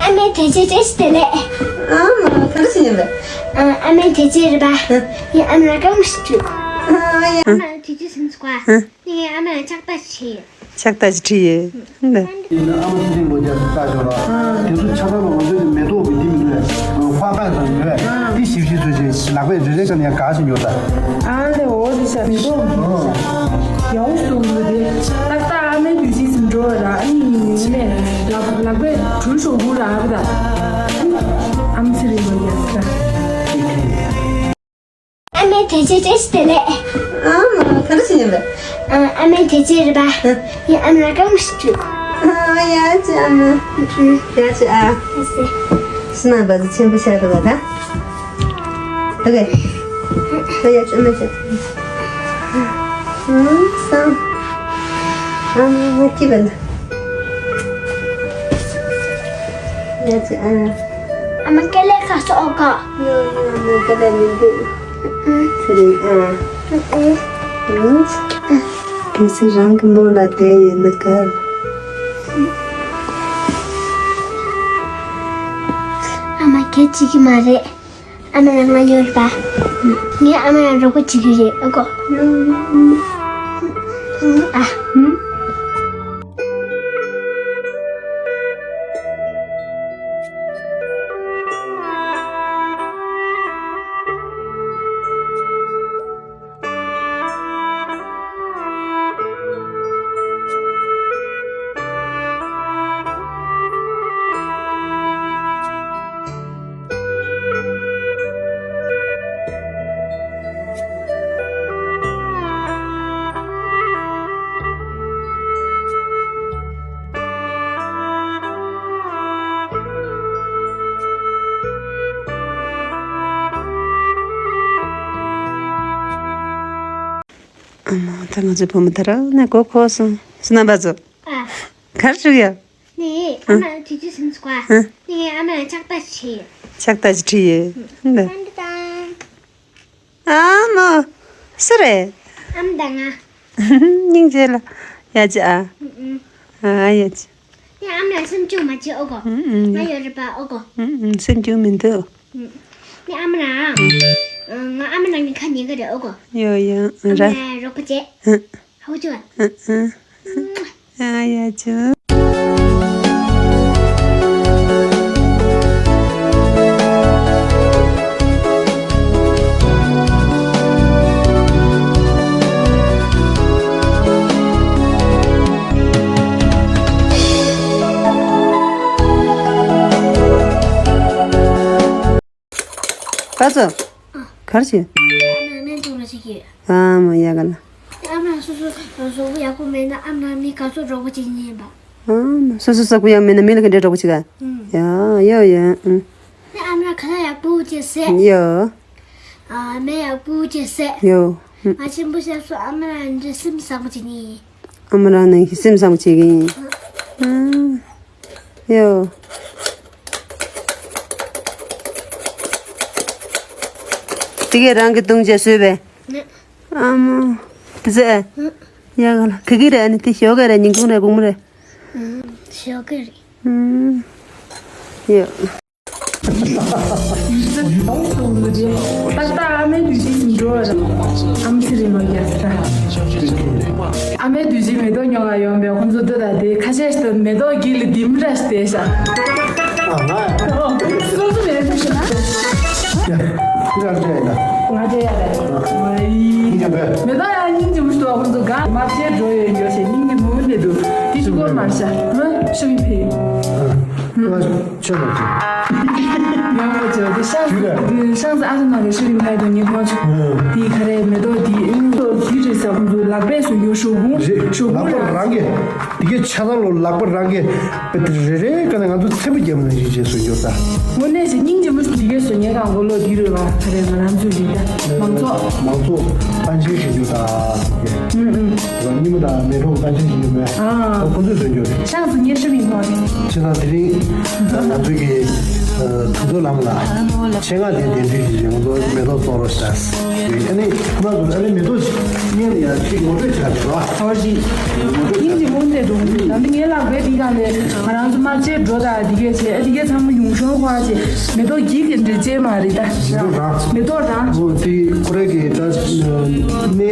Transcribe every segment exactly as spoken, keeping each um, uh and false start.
ཨ་མའི་དེ་ཅི་ཅི་ཞིག་དེ་ལས། ཨ་མ་ག་རེ་བྱེད་ཡིན་པས། ཨ་མའི་དེ་ཅི་རེད་པ། ཡིན་ཨ་མ་ལ་གང་ཞིག་བྱུང་། ཨ་ཡ། ཨ་མ་དེ་ཅི་སེམས་སྐོ་ཨ། ངས་ཨ་མ་ལ་ཕྱག་རྟགས་ཤིག་བྱས་ཡོད། ཕྱག་རྟགས་ཅིག་བྲིས་ཡོད། འདི། ཡིན་ན་ཨ་མ་ཚེ་རིང་ལོ་བརྒྱ་ཙམ་བཏགས་ཆོག་ལ། དེ་ཚོ་ཆ་ཚང་ལ་ང་ཚོའི་མེ་ཏོག་གི་འདི་མི་འདུག་ཨེ། ཁ་ཁ་ཙམ་ཡོད་ཨེ། འདི་ཞིབ་ཞིབ་བཟོས་བྱས་ལག་པས་རེ་རེ་བྱས་ནས་ཡར་ག་ཞིག་ཉོ་ད། ཨ་ལེ་འོ་དེ་ཤ་མེ་ཏོག་ཡག་པོ་ཞིག་འདུག་འདི་ཏག་ཏག་ཨ་མའི་དུས་ཆེན་ཟིན་འགྲོ་བ་ར། ཨ་ནི་ངས་ལག་ལག་པས་གྲུ་ཤོག་གུ་ར་ཨ་ད། ཨ་མ་ཚེ་རིང་ལོ་བརྒྱ་ཙམ། ཨ་མའི་དེ་ཅི་ཅི་ཞིག་དེ་ལས། ཨ་མ་ག་རེ་བྱེད་ཡིན་པས། ཨ་མའི་དེ་ཅི་རེད་པ། ཡིན་ཨ་མ་ལ་གང་ཞིག་བྱུང་། ཨ་ཡ་ཅི་ཨ་མ། ཡ་ཅི་ཨ། ཨ་ཙི། སུ་ན་བ་ཟི་ཆེན་པོ་ཤ་རུ་བ་ད། ཨོ་ཁེ། ཨ་ཡ་ཅི་ཨ་མ་ཅི། ཨ་སང་། ཨ་མ་ཀི་བན། ཡ་ཅི་ཨ། ཨ་མ་ཀེ་ལེ་ཁ་སོ་ཨོ་ཀ། ཡོ་ཡོ་ཨ་མ་ཀེ་ལེ་མི་འདུག་ཚེ་རིང་ཨ། ཨ། གལ་སྲིད་རང་གི་རྨོ་ལ་བསྡད་ཡོད་ན་དགའ། ཨ་མ་སྐད་ཆ་གཅིག་གི་མ་རེད། ཨ་མ་ལ་ང་ཡོད་རེད་པ། ངས་ཨ་མ་ལ་རོགས་པ་བྱེད་ཀྱི་རེད་ཨ་ཀོ། ཨ། ཨ་མ། ད་ང་ཚོའི་བུ་མོ་ད་ར་ནས་མགོ་འཁོར་སོང་། སུ་ན་བ་ཚོ། ཨ། གར་བཅུག་ཡ། ནས་ཨ་མ་དུས་ཚོད་ཟིན་སོང་ཨ། ནས་ཨ་མ་ལ་ཕྱག་རྟགས་བྲིས། ཕྱག་རྟགས་ཅིག་བྲིས་ཡོད། འདི། ཏན་ཏན། ཨ་མ། སུ་རེད། ཨ་མ་དང་ང་། སྙིང་རྗེ་ལ། ཡ་ཅི་ཨ། ཨ་ཡ་ཅི། ནས་ཨ་མ་ལ་སེམས་སྐྱོ་མ་བྱེད་ཨོ་གོ། ང་ཡོད་རེད་པ་ཨོ་གོ། སེམས་སྐྱོ་མི་འདུག་ནས་ཨ་མ་ལ། ང་ཨ་མ་ལ་ངས་ཁ་ཉན་གི་རེད་ཨོ་གོ། ཡོ་ཡ་ཨ་ར། མ་རོགས་པ་བྱེད། ཧ་གོ་བྱུང་ཨ། ཨ་ཡ་ཅི། པ་ཚོ། གར་ཕྱིན། ཨ་མ་ཡ་ག་ལ། ཨ་མ་སོ་སོ་གཟུགས་པོ་ཡག་པོ་མེད་ན་ཨ་མ་མི་ག་ཚོད་རོགས་པ་བྱེད་ཉན་པ། ཨ་མ་སོ་སོ་གཟུགས་པོ་ཡག་མེད་ན་མི་ལ་ག་འདྲས་རོགས་པ་བྱེད་ག། ཡ་ཡ་ཡ། ཨ་མ་ཁ་ལག་ཡག་པོ་བྱེད་ཟེར། ཡ། ཨ་མ་ཡག་པོ་བྱེད་ཟེར། ཡ། ང་ཆེན་པོ་ཤ་སོ་ཨ་མ་རང་འདྲ་སེམས་བཟང་པོ་བྱེད་ཉན། ཨ་མ་རང་ནང་གི་སེམས་བཟང་པོ་བྱེད་ཀྱི་ཡིན། ཨ། ཡོ། དེ་གས་རང་གི་བཏུང་བྱས་བཟོས་པས། ཨ་མ། དེ་ཚོ་ཨེ། ཡ་ག་ལ་ག་གི་རེད། ཨ་ནི་དེ་ཞོགས་ཀས་རེད། ཉིན་གུང་རེད། དགོང་མོ་རེད། ཞོགས་ཀས་རེད། ཡོ། ཏག་ཏག་ཨ་མའི་དུས་ཆེན་ཞིག་འགྲོ་བ་རེད། ཨ་མ་ཚེ་རིང་ལོ་བརྒྱ་ཟེར། ཨ་མའི་དུས་ཆེན་མེ་ཏོག་ཉོ་ག་ཡོང་བའི་ཁོང་ཚོ་འདི་དང་དེ་ཁ་ཤས་ཤིག་ཏུ་མེ་ཏོག་དཀྱིལ་ལ་ལྡེམ་ར་ཞིག་བསྡད་ཤག་ཨ་ང་། སོ་སོ་མེད་ཐུབ་ཤག་ཡ། ཁྱེད་རང་འདྲ་ཡིན་ན། ང་འདྲ་ཡ་རེད། ཨ། ཡིན་ཀྱང་བས། མེ་ཏོག་ཡང་སྙིང་རྗེ་མོ་ཞིག་འདུག་ཁོང་ཚོ་ག་མ་ཕྱེད་འགྲོ་ཡོད་འགྱོ་ཞེས་སྙིང་གི་མུ་མུ་ནས་འདུག་དེ་ཅི་སྐོར་མར་ཤ། ཧ། ཤ་མི་ཕི། ཨ། ཤ་མི་ཕི། ཆོས་མ་ཆོས། ཡང་མ་ཆོས་དེ་ཤང་ཤང་ས་ཨ་ས་ན་རེ་ཤི་རིང་ཁ་དོ་ཉི་ཁོང་ཆུ། དེ་ཁ་རེ་མེ་ཏོག་དེ་ཨིན་ཏོ་དེ་རེ་ས་ཁོང་ཚོ་ལག་པས་སུ་ཡོ་ཤོ་གུང་ཤོ་གུང་ལག་པ་རང་གི་དེ་གའི་ཆ་ཚང་ལོ་ལག་པ་རང་གི་པེ་ཏི་རེ་རེ་ཀ་ནས་ང་ཚོ་ཚེམ་པ་རྒྱབ་ནས་རིན་ཆེན་སུ་འབྱོར་ད། དངོས་གནས་ཀྱི་སྙིང་རྗེ་མོ་ཞིག་འདི་གའི་སུ་ཉེ་གང་གོ་ལོ་དེ་རེ་བ་ཁ་རེ་ང་རང་ཚོ་རིན་ད་མང་ཚོགས་མང་ཚོགས་པཎ་ཆེན་ཞིག་འབྱོར་ད། ཨུ་ཨུ། རང་ཉིན་མོ་དང་མེ་ཏོག་པཎ་ཆེན་ཞིག་འབྱོར་མེད། ཨ། ཁོ་ཚོས་སུ་འབྱོར་རེད། ཤང་སུ་ཉེ་ཧྲི་མིན་ཐོག་རེད། ཁྱེད་རང་དེ་རིང་ང་ཚོའི་གི་གྲོང་ཚོ་ལ། ལ་ཆེད་མངགས་དེ་གདན་འདྲེན་ཞུས་ནས་ང་ཚོ་མེ་ཏོག་གཏོང་རོགས་ཞེས། ཨ་ནི་ཁོ་རང་ཚོ་ཨ་ནི་མེ་ཏོག་བརྙན་ལ་ཡང་ཅིག་ངོ་སྤྲོད་བྱ་དགོས་ར། ཨོ་ཞིག་ཡིན་གྱི་མུ་མཐུད་འགྲོ་གི་འདུག་ད་འདི་ངའི་ལག་པའི་འདི་ག་ནས་ང་རང་ཚོ་དམར་ཆས་འགྲོ་དང་འདི་གས་བྱས། ཨ་འདི་གས་ཚང་མ་ཡུང་ཤོང་ཁོ་བྱས། མེ་ཏོག་གི་གདན་འདྲེན་ཅེས་མ་རེད་ད། མེ་ཏོག་རང་། མེ་ཏོག་རང་། ཨོ་དེ་ཁོ་རང་གི་ད་གནས་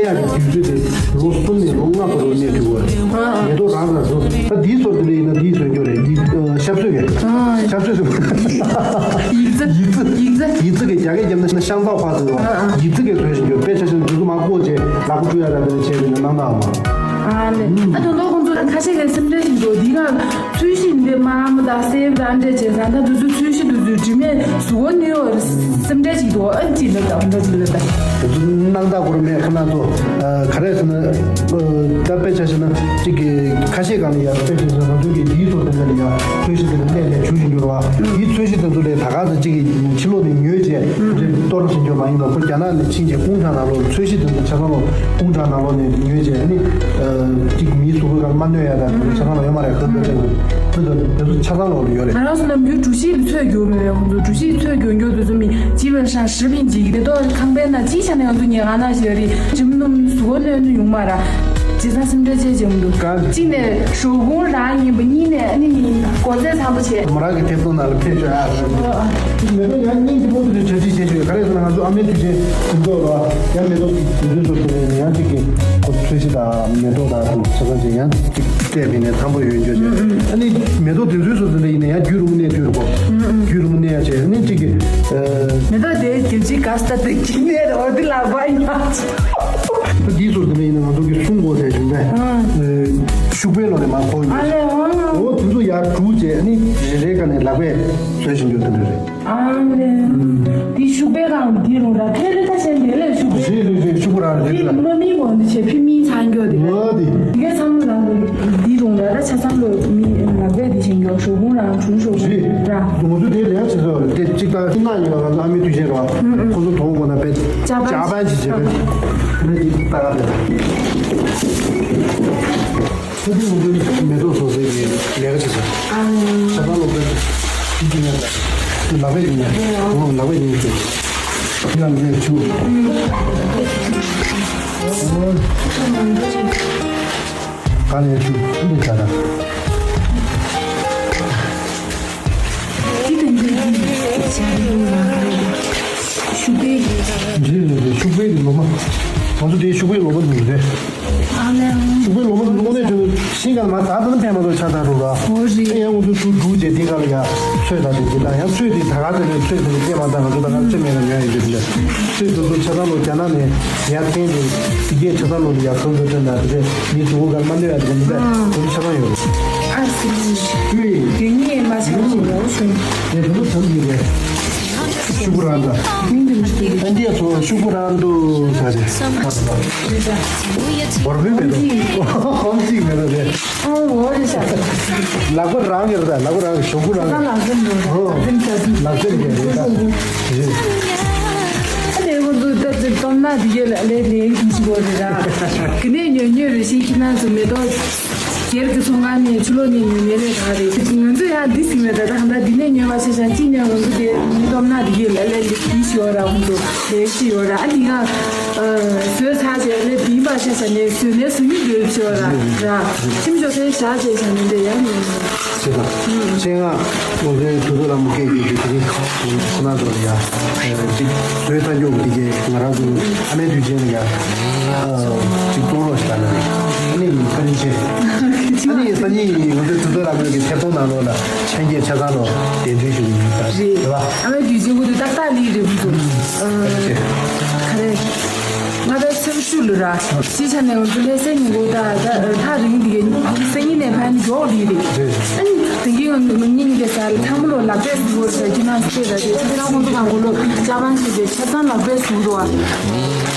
ཡག་གི་དུས་ཚོད་དེ་ལོ་གསུམ་ནས་ལོ་ལྔ་བར་དུ་གནས་ཐུབ་པ་རེད། མེ་ཏོག་རང་རང་བཟོ། ད་འདིའི་ཚོར་དེ་འདྲ་ཡིན་ན་འདིའི་བཟོ་རྒྱུ་རེད། འདི་ཨ་ཞབས་སོས་རེད། ཨ། ཞབས་སོས་སུ། ཡིག་ཚད། ཡིག་ཚད། ཡིག་ཚད་ཀྱི་རྒྱ་སྐད་རྒྱབ་ན་ཤང་ཚའོ་ཧྭ་ཟེར་བ། ཨ། ཡིག་ཚད་ཀྱི་བཟོས་བཞིན་ཡོད། དཔེ་ཆ་ཆེན་འདི་ཚོ་མ་བཀོལ་རྗེས་ལག་པ་བཀྲུ་ཡ་ར་དེ་འདྲ་བྱས་པས་ན་སྣང་དག་མ། ཨ་ལེ། ཨ་དོན་དག་ཁོང་ཚོ་ཁ་ཤས་ཀྱིས་སེམས་ཁྲལ་ཞིག་འདུག་འདི་ག་ཚོས་གཞི་འདི་མ་མ་དང་སེབ་དང་འདྲ་བྱས་ཙང་ད་དུས་ཚོད་ཚོས་གཞི་དུས་ཚོད་དྲི་མེད་གཟུགས་པོ་གནོད་ཡོད་སེམས་ཁྲལ་ཞིག་འདུག་ཨ་ཅི་ལབ་དང་འདྲ་ཅི་ལབ་དང་། དེ་ཚོ་སྣང་དག་སྐོར་མེད་ཁོ་ན་ཚོ། ཨ་ག་རེ་ཟེར་ན། ཨ་ད་དཔེ་ཆ་བཞག་ན་གཅིག་གི་ཁ་ཤས་སྒང་ལ་ཡ་དཔེ་ཆ་བཞག་ན་ང་ཚོའི་གི་འདིའི་ཚོ་དེ་འདྲ་ལ་ཡ་ཚོས་གཞི་དེ་འདྲ་སླེབས་ནས་བྱུག་བཞིན་འགྱུར་བ། དེའི་ཚོས་གཞི་དེ་ཚོ་ལས་ད་ག་ཚོད་གཅིག་གི་ཕྱི་ལོགས་ནས་ཉོས་རྗེས་དེ་འདྲ་གཏོར་བཞིན་འགྱུར་མ་ཡིན་པ། ཁོ་རྒྱ་ནག་ནས་ཕྱིན་རྗེས་ཀུང་ཀྲང་ནང་ལོགས་ཚོས་གཞི་དེ་ཚོ་ཆ་ཚང་ལོ་ཀུང་ཀྲང་ནང་ལོགས་ནས་ཉོས་རྗེས་ནི་ཨ་གཅིག་མིའི་གཟུགས་པོའི་སྒང་མ་གནོད་ཡ་ད་དེ་ཚོ་ཆ་ཚང་ལ་ཡོད་མ་རེད། ཁོ་ཚོ་དེ་ཚོ་དེ་ཚོ་ཆ་ཚང་ལོགས་ལ་ཡོད་རེད། ང་རང་ཚོ་ནམ་རྒྱུན་གྲུ་བཞི་ལ་ཚོས་རྒྱུག་མེད་པས། ཁོང་ཚོ་གྲུ་བཞི་ཚོས་རྒྱུག་རྒྱུག་དུས་ཚོད་མི་ཅི་བས་ཤ་ཞིབ་ཡིན་ཅིག་དེ་ཐོག་ཁང་པའི་ནང་ཅི་བྱ་ནས་ང་ཚོ་ཉལ་ཁང་ནང་ཞིག་རེད། ཇིམ་ནུམ་གཟུགས་པོ་གནོད་འདུ་ཡོང་མ་ར། བྱས་ཙང་སེམས་ཁྲལ་བྱེད་ཀྱི་མི་འདུག་གང་གཅིག་ནས་ཞོགས་ཀུང་རང་ཡིན་པ། གཉིས་ནས་ཨ་ནི་གོ་ཚད་ཚང་པོ་བྱས། མོ་རང་གི་ཐེབས་ཐོག་ནང་ལ་ཕེབས་ཤོག་ཨ། མེ་ཏོག་ཡང་སྙིང་རྗེ་པོ་དེ་འདྲའི་བྱ་ཅི་བྱེད་ཆོག་ག་རེ་ཟེར་ན་ང་ཚོ་ཨ་མའི་དུས་ཆེན་དེ་ཚོ་ལ་ཡང་མེ་ཏོག་གི་དུས་ཚོད་ཚོ་དེ་ནས་ཡང་གཅིག་གི་ཁོ་ཚོས་གཞི་དང་མེ་ཏོག་དང་དུ་ཆ་ཚང་ཅན་ཡང་གཅིག་སྤྲད་པ་ཡིན་ན་ཐང་པོ་ཡོད་འགྱོ་ཅེས། ཨ་ནི་མེ་ཏོག་དེ་ཚོའི་སོ་སོ་འདྲ་ཡིན་ན་ཡང་རྒྱུད་རིང་པོ་གནས་ཐུབ་རེད་གོ། རྒྱུད་རིང་པོ་གནས་ཡ་བྱས། ཨ་ནི་གཅིག་གི་ཨ། མེ་ཏོག་དེ་རྒྱུད་ཅིག་ག་ས་དེ་གཅིག་གནས་རེད་བ། འདི་ལག་པ་ཡིན་ན། འདིའི་སོ་སོ་འདྲ་ཡིན་ན་ང་ཚོ་གི་གསུང་གོ་ཟེར་བཞིན་པས། ཨ། ཤུག་པའི་ལོ་ནས་མར་འཁོར་ཡོད། ཨ་ལེ་ཨ། འོ་དེ་ཚོ་ཡར་གྲུ་བྱས་ནི་རེ་རེ་ག་ནས་ལག་པས་བཟོས་བཞིན་ཡོད་དེ་འདྲ་རེད། ཨང་ལེ། འདི་ཤུག་པའི་རང་འདི་རུང་ར་ཐེ་རི་ད་ཆེན་དེ་ལས་ཤུག་པའི། རེད་རེད་རེད། ཤུག་པ་རང་རེད་འདི་ལ། མ་མི་མོ་འདི་ཆེ་ཕི་མི་ཚང་གྱོ་དེ། ལོ་དེ། འདི་གའི་ཚང་མ་རང་འདི་རུང་ར་ད་ཆ་ཚང་ལོ་མི་ལག་པས་འདི་ཆེན་གྱོ་ཞོགས་ཀུན་རང་བྱུང་ཞོགས་ཀུན་རེད། ར། ང་ཚོ་དེ་ལས་ཆེ་ཚོ་དེ་གཅིག་ད་ཤིང་ནགས་ཡིན་པ་ང་ཚོ་ཨ་མའི་དུས་ཆེན་ར། ཁོ་ཚོ་དོང་དགོ་ན་བེད། ཇ་པན། ཇ་པན་ཅི་བྱེད་བེད། རེད་འདི་ད་ག་བེད། ཁོ་ཚོས་ང་ཚོའི་མེ་ཏོག་བཟོ་སའི་གི་ལས་ཀ་བྱེད་ས། ཨ་ནི། ཆ་ཚང་ལོ་པའི་ཤིང་ཀུན་ཡང་དང་། ལག་པས་ཡིན་ཡང་། ཨོ་ལག་པས་ཡིན་ཡང་། ཡང་ལས་ཆུ། ག་ལས་ཆུ་འདི་ད་ད། འདི་དང་འདི་ཤུག་པའི། འདི་ལས་ཤུག་པའི་གི་ལོ་མ། ང་ཚོ་དེའི་ཤུག་པའི་ལོ་མ་འདུག་རེད། ཨ་ལེ། ཤུག་པའི་ལོ་མ་འདུག་ནས་ཆུ་ཤིང་གང་མ་ད་དང་ཕན་མ་ཐོག་ཆ་ད་རུ་ར། འོ་རེད། ཨེ་ཡང་འུ་ཚོ་ཚུར་འགྲུག་རྗེས་དེ་ག་ལ་ཡ་ཚོད་ད་དེ་དེ་དང་ཡང་ཚོད་དེ་ད་ག་དེ་ནས་ཚོད་དེ་ནས་སྐྱེས་མ་ད་ང་ཚོ་ད་ག་ཚོད་མེད་ན་ཉོ་ཡིན་དེ་དེ་ལས་ཚོད་དེ་ཚོ་ཆ་ད་ལོ་རྒྱ་ནག་ནས་ཡར་འཐེན་ཏེ་དེ་གས་ཆ་ད་ལོ་ལ་ཡ་ཁོང་ཚོ་ཐོན་ད་དེ་རེད། མི་གཟུགས་པོ་གར་མ་གནོད་ཡ་དེ་ག་མི་ད་ཁོང་ཚོ་ཆ་ད་ཡོད་རེད། ཨ་སི་ལི། ཨུའི། དེ་གཉིས་མ་ཆགས་ཞིག་ཡོད་ཤོད། དེ་ཚོ་ཚང་གི་རེད། ཤུག་པ་རང་དང་། ཨ་འདི་ཚོ་ཤུག་པ་རང་དུ་ས་རེད། བར་བའི་མེད་དོ། ཧོམ་གཅིག་མེད་དོ་རེད། ཨོ་འོ་རེད་ཤག་ལག་པ་རང་གི་རེད་ད། ལག་པ་རང་གི་ཤོག་གུ་རང་གི། ལག་སེམས་རེད། ལག་སེམས་རེད་ད། རེད། ཨ་ནི་ཁོ་ཚོ་ད་ཅིག་སྟོབས་ན་འདི་གས་ལ་ལས་ལས་ཀྱི་ཞིག་གོ་རེད་ར། གི་ནས་ཉོ་ཉོ་རེ་ཞིག་ཁྱི་ནང་ཚོ་མེ་ཏོག་སྒེར་གྱི་ཚོང་ཁང་ནས་ཕྱི་ལོགས་ནས་ཉོས་ཉོས་རེད་ད་རེད། ང་ཚོ་ཡང་འདི་ཟིན་མེད་ད། ད་ཧ་ད་འདི་ནས་ཉོས་པ་ཆ་ཤང་གཅིག་ནས་ང་ཚོ་དེ་མི་སྟོབས་ན་འདི་གི་ལ་ལས་འདི་ཤི་ཡོད་ར། ཁོང་ཚོ་ལས་ཤི་ཡོད་ར། ཨ་འདི་ག་བཟོས་ཚར་རྗེས་ལས་བིན་པ་ཆ་ཤང་ནས་བཟོས་ནས་བཟོ་ཉིད་འདོད་ཤི་ཡོད་ར། ར་ཁྱིམ་ཤོག་ཚན་བཞག་རྗེས་ཤང་ནས་འདི་ཡང་ཉོས་ཉོས། ཆེ་ད། ཆེ་ང་ང་ཚོའི་དུས་ཚོད་ལ་མུ་གེ་ཡོད་ཀྱི་དེ་རིང་ཁོ་ན་ཚོ་ལ་ཡ་ཅིག་བཟོས་ཚར་མགྱོགས་ཀྱི་དེ་གས་ང་རང་ཚོ་ཨ་མའི་དུས་ཆེན་ལ་ཡ་ཅིག་གཏོང་རོགས་ཞེས་ད་ལ་རེད། ཨ་ནི་བཀའ་དྲིན་ཆེ། ཨ་ནི་སང་ཉིན་ང་ཚོའི་དུས་ཚོད་ལ་མུ་གེ་ཐེབས་གཏོང་ནང་ལོགས་ལ་ཆ་རྐྱེན་ཆ་ཚང་ལོ་གདན་འདྲེན་ཞུ་གི་ཡིན་ད། རེད། རེད་བ། ཨ་མའི་དུས་ཆེན་ཁོ་དུས་ཏག་ཏག་ལི་རེད་བུ་ཚོ། བཀའ་དྲིན་ཆེ། ག་རེ། ང་ད་སེམས་ཤུགས་ལ་ར། སྤྱི་ཆ་ནས་ང་ཚོ་ལྷ་སའི་ཉིན་གུང་ད་ད་ཐག་རིང་འདི་གའི་སང་ཉིན་ནས་ཕན་མགྱོགས་འདི་རེད། ཨ་ནི་དེང་གི་ང་ཚོ་ཉིན་གྱི་ས་ལ་ཚང་མ་ལོ་ལག་པས་སུ་བོར་ས་ཁྱི་ནང་སུ་སྤེལ་ར་དེ་ཆ་ཚང་ཁོང་ཚོ་གང་གོ་ལོ་ཅ་པང་ཞིག་དེ་ཆ་ཚང་ལག་པས་སུ་རོ།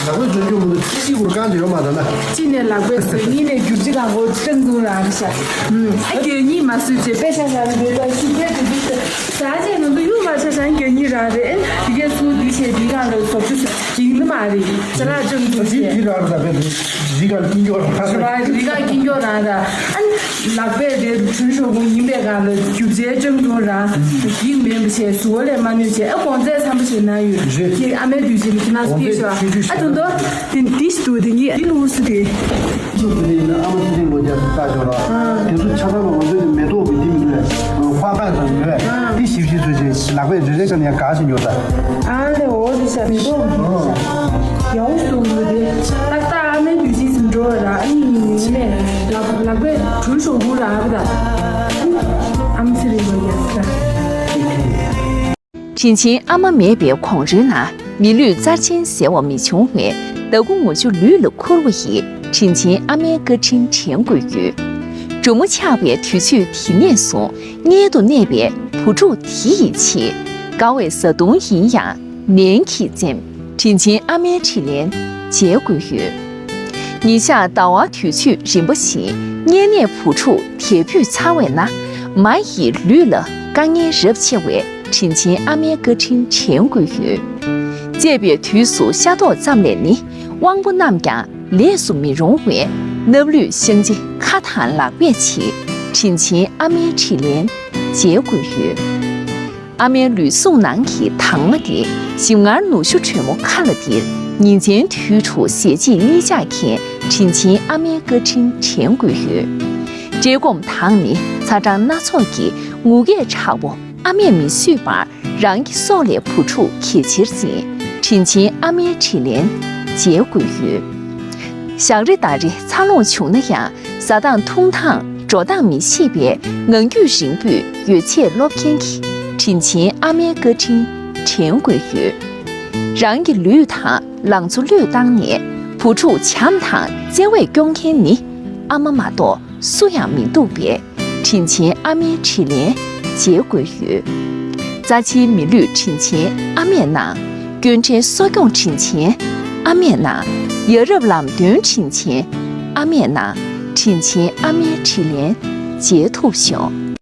ལག་པས་སུ་རྒྱུ་མི་འདུག་ཅི་ཞིག་བོར་གང་དེ་ཡོད་མ་ད་ན། གཅིག་ནས་ལག་པས་སུ་གཉིས་ནས་རྒྱུ་ཅི་གང་གོ་སྟེང་དུ་ར་རི་ཤ། ཨ་རྒྱུ་གཉིས་མ་སུས་བྱས་པས་ཤ་ཤ་རི་བེ་ད་ཤུ་བེ་དེ་དུས་སུ་ཟ་བྱས་ང་ཚོ་གཡུག་པ་ཆ་ཤ་རྒྱུ་གཉིས་ར་རེད། ཨ་དེ་གས་སུ་དེ་བྱས་དེ་གང་ར་སོ་ཆུ་སུ། ཡིན་ནི་མ་རེད། ཅ་ལག་ཅུང་ཙམ་དེ་བྱས། དེ་རང་ཟ་བའི་རི་ག་ཀིན་ཀྱོ་རང་ཟ། རི་ག་ཀིན་ཀྱོ་རང་ཟ། ཨ་ནི་ ལག་པས་དེ་གྲུ་ཤོག་གུ་ཡིན་པའི་སྒང་ལ་རྒྱུ་ཆའི་སྤྱང་གྲུང་ར་འགྱིག་མེད་པ་བྱས་ཟུར་ལས་མ་གནོད་བྱས། ཨ་གོང་ཚད་འཚམ་པོ་ཞིག་ན་ཡོད་རེད། ཁྱེད་ཨ་མའི་དུས་ཆེན་ཁྱེད་ན་སུ་ཕེ་ཤོ་ཨ་ད་དོ། དེ་འདི་ཞིག་འདུག་དེ་ངས་འདི་ལུགས་སུ་དེ། ཚུགས་དེ་ནས་ཡིན་ན་ཨ་མ་ཚེ་རིང་ལོ་བརྒྱ་ལྟ་ཆོག་ལ། དེ་ཚོ་ཆ་ཚང་ལ་ང་ཚོའི་མེ་ཏོག་གི་འདི་མི་ནུས། ཁ་པར་དང་ནུས། འདི་ཞིབ་ཞིབ་ཚོས་ཅིག་ལག་པས་རེ་རེ་བྱས་ནས་དགའ་ཞིག་ཡོད་ད། ཨ་ལེ་འོ་རེད་ཤག་མེ་ཏོག་ཡག་པོ་ཞིག་འདུག་ལོ་དེ། ཏག་ཏག་ཨ་མའི་དུས་ཆེན་ཟིན་འགྲོ་བ་ར། ཨ་ནི་ངས་ལག་ལག་པས་གྲུ་ཤོག་གུ་ར། ཨ་ཕ་ད་ཨ་མ་ཚེ་རིང་ལོ་བརྒྱ་ལྟ། དྲིན་ཆེན་ཨ་མ་མེད་པའི་གོང་རོལ་ན་མི་ལུས་རྩ་ཆེན་ཟེར་བ་མི་འབྱུང་བས། ཟླ་དགུ་ངོ་བཅུ་ལུས་ལ་ཁུར་བ་ཡིས་དྲིན་ཆེན་ཨ་མའི་བཀའ་དྲིན་དྲན་དགོས་ཡོད། གྲོ་མོ་ཆགས་པའི་དུས་ཚོད་དེ་ནས་བཟུང་མངལ་དུ་གནས་པའི་བུ་ཕྲུག་དེ་ཡི་ཆེད། དགའ་བའི་བཟའ་བཏུང་ཡིན་ཡང་ནན་གྱིས་འཛེམ། དྲིན་ཆེན་ཨ་མའི་དྲིན་ལན་འཇལ་དགོས་ཡོད། ཉིན་ཞག་ཟླ་བ་དུས་ཚོད་རིམ་པ་བཞིན་མངལ་གནས་བུ་ཕྲུག་དལ་བུས་ཚར་བས་ན། མ་ཡི་ལུས་ལ་དཀའ་ངལ་རབ་ཆེ་བས། དྲིན་ཆེན་ཨ་མའི་བཀའ་དྲིན་དྲན་དགོས་ཡོད། བཙས་པའི་དུས་སུ་ཤ་ཏོག་ཙམ་ལས་ནི་དབང་པོ་རྣམས་ཀྱང་ལས་སུ་མི་རུང་བས། སྣབས་ལུད་བཤང་གཅི་ཁ་དང་ལག་པས་བྱེད། དྲིན་ཆེན་ཨ་མའི་དྲིན་ལན་འཇལ་དགོས་ཡོད། ཨ་མའི་ལུས་ཟུངས་ནང་གི་དྭངས་མ་དེ་ཞིམ་མངར་ནུ་ཞོ་དྲོན་མོ་ཁ་ལ་འདིར། ཉིན་མཚན་དུས་དྲུག་ཟས་བཅད་གཉིས་ཆར་མཁྱེན། དྲིན་ཆེན་ཨ་མའི་བཀའ་དྲིན་དྲན་དགོས་ཡོད། བཀྲེས་སྐོམ་དང་ནི་ཚ་གྲང་སྣ་ཚོགས་ཀྱི་ངུ་སྐད་དྲག་པོ་ཨ་མས་མི་བཟོད་པར། རང་གི་སྲོག་ལས་བུ་ཕྲུག་གལ་ཆེར་འཛིན། དྲིན་ཆེན་ཨ་མའི་དྲིན་ལན་འཇལ་དགོས་ཡོད། ཞག་རེ་ཟླ་རེ་འཚར་ལོངས་བྱུང་ན་ཡང་། ཟ་སྟངས་འཐུང་སྟངས་འགྲོ་སྟངས་མི་ཤེས་པའི་ངང་རྒྱུད་རིང་པོས་ཡོད་ཚད་སློབ་མཁན་གྱི་དྲིན་ཆེན་ཨ་མའི་བཀའ་དྲིན་དྲན་དགོས་ཡོད། རང་གི་ལུས་དང་ལང་ཚོ་བློས་བཏང་ནས་བུ་ཕྲུག་བྱམས་དང་བརྩེ་བས་སྐྱོང་མཁན་ནི་ཨ་མ་མ་གཏོགས་སུ་ཡང་མི་འདུག་པས། དྲིན་ཆེན་ཨ་མའི་དྲིན་ལན་འཇལ་དགོས་ཡོད། རྩ་ཆེའི་མི་ལུས་དྲིན་ཆེན་ཨ་མས་གནང་། སྐྱོན་བྲལ་གསོ་སྐྱོང་དྲིན་ཆེན་ཨ་མས་གནང་། ཡ་རབས་ལམ་སྟོན་དྲིན་ཆེན་ཨ་མས་གནང་། དྲིན་ཆེན་ཨ་མའི་དྲིན་ལན་འཇལ་ཐུབ་ཤོག།